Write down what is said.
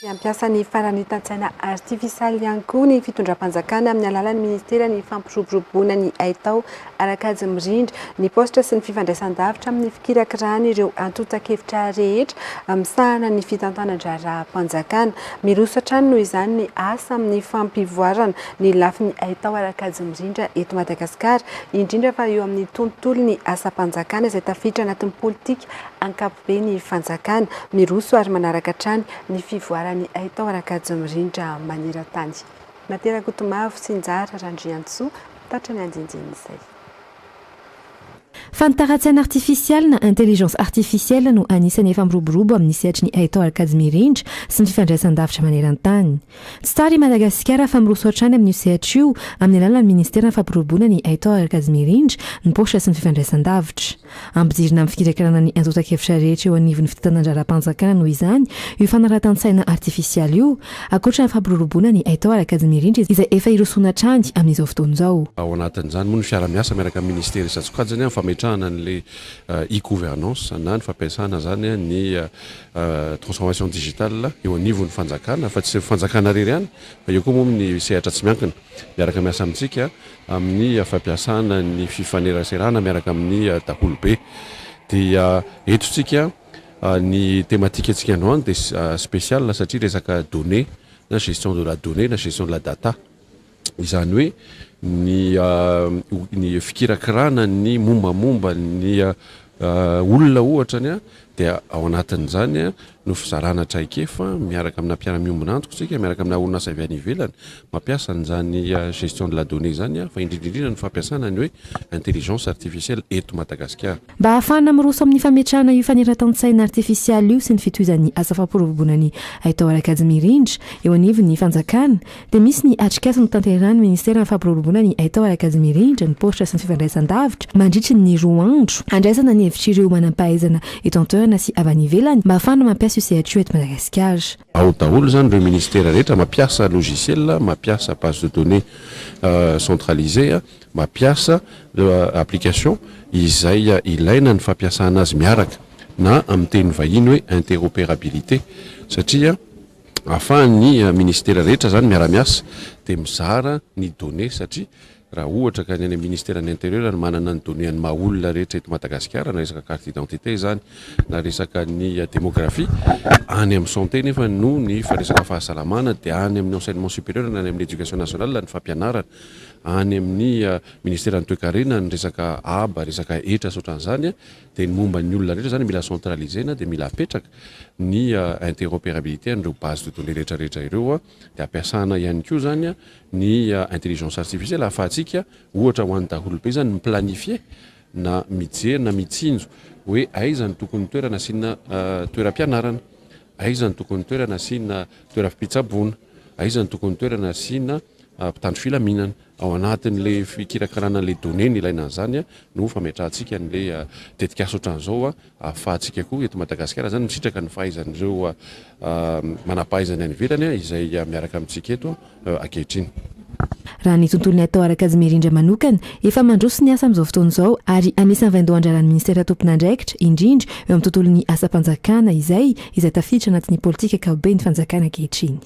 Hampiasa ny faranitantsaina artifisialy ihany koa ny fitondram-panjakana amin'ny alalan'ny ministeran'ny fampiroboroboana ny haitao ara-kajy mirindra, ny paositra sy ny fifandraisan-davitra amin'ny fikirakirana ireo antontan-kevitra rehetra misahana ny fitantanan-draharaham-panjakana. Miroso hatrany noho izany ny asa amin'ny fampivoarana ny lafiny haitao ara-kajy mirindra eto Madagasikara, indrindra fa eo amin'ny tontolon'ny asam-panjakana izay tafiditra anatin'ny politika ankapobe ny fanjakana. Miroso ary manaraka hatrany ny fivoaran'ny haitao ara-kajy mirindra maneran-tany. Natera Rakotomavo sy Njara Randriantsoa, mitatitra ny andindinin'izay. Fanitaran-tsaina artifisialy na intelligence artificielle no anisan'ny efa miroborobo amin'ny sehatry ny haitao ara-kajy mirindra sy ny fifandraisan-davitra maneran-tany. Tsy tara i Madagasikara fa miroso hatrany amin'io sehatra io amin'ny alalan'ny ministeran'ny fampiroboroboana ny haitao ara-kajy mirindra, ny paositra sy ny fifandraisan-davitra. Ampidirina amin'ny fikirakirana ny antontan-kevitra rehetra eo anivon'ny fitantanan-draharaham-panjakana noho izany io fanaratan-tsaina artifisialy io, ankoatra ny fampiroboroboana ny haitao ara-kajy mirindra izay efa irosoana hatrany amin'izao fotoana izao. Ao anatin'izany moa ny fiara-miasa miaraka amin'ny minisitera isan-tsokajiny amin'ny fametrahana an'ilay e-gouvernance na ny fampiasana izany ny transformation digitale eo anivon'ny fanjakana fa tsy fanjakana irery ihany fa eo koa moa ny sehatra tsy miankina miaraka miasa amintsika amin'ny fampiasana ny fifaneraserana miaraka amin'ny daholobe. Dia eto tsika ny thématique antsika androany dia spécial satria resaka données na gestion de la donnée na gestion de la data. Izany hoe ny ny fikirakirana ny mombamomba ny olona ohatra ny dia ao anatin'izany no fizarana traikefa miaraka amina mpiara-miombon'antoka isika, miaraka amina orinasa avy any ivelany mampiasa an'izany gestion de la donnée izany fa indrindra indrindra ny fampiasana ny hoe intelligence artificielle eto Madagasikara. Mba hahafahana miroso amin'ny fametrahana io faneratan-tsaina artifisialy io sy ny fitohizan'ny asa fampiroboroboana ny haitao ara-kajy mirindra eo anivon'ny fanjakana dia misy ny atrikasa notanterahin'ny Ministeran'ny Fampiroboroboana ny Haitao ara-kajy mirindra, ny Paositra sy ny Fifandraisan-davitra mandritry ny 2 andro, handraisana ny hevitr'ireo manam-pahaizana eto an-toerana sy avy any ivelany mba hahafahana mampiasa io sehatra io eto Madagasikara. Ao daholo izany ireo ministera rehetra mampiasa logiciel, mampiasa base de données centralisée, mampiasa application izay ilaina ny fampiasana azy miaraka na amin'ny teny vahiny hoe interopérabilité satria Ahafahan'ny ministera rehetra izany miara-miasa dia mizara ny données satria raha ohatra ka ny any amin'ny ministeran'ny intérieur no manana ny données an'ny maha olona rehetra eto Madagasikara na resaka carte d'identité izany na resaka ny démographie, any amin'ny santé nefa no ny resaka fahasalamana dia any amin'ny enseignement supérieur na any amin'ny éducation nationale ny fampianarana, any amin'ny ministeran'ny toekarena ny resaka haba, resaka hetra sy ohatran'izany dia ny momba ny olona rehetra izany mila centraliser-na dia mila apetraka ny interopérabilité an'ireo base de données rehetra rehetra ireo dia ampiasana ihany koa izany ny intelligence artificielle ahafahantsika ohatra ho an'ny daholobe izany mi-planifier na mijery na mitsinjo hoe aiza no tokony toerana asiana toeram-pianarana, aiza no tokony toerana asiana toeram-pitsaboana, aiza no tokony toerana asiana mpitandro filaminana. Ao anatin'ilay fikirakarana an'ilay données ny ilaina an'izany no fametrahantsika an'ilay tetikasa ohatran'izao ahafahantsika koa eto Madagasikara izany misitraka ny fahaizan'ireo manam-pahaizana any ivelany izay miaraka amintsika eto ankehitriny. Raha ny tontolon'ny atao ara-kajimirindra manokana, efa mandroso ny asa amin'izao fotoana izao ary anisan'ny vaindohan-draharahan'ny minisitera tompon'andraikitra, indrindra eo amin'ny tontolon'ny asam-panjakana izay, izay tafiditra anatin'ny politika ankapoben'ny fanjakana ankehitriny.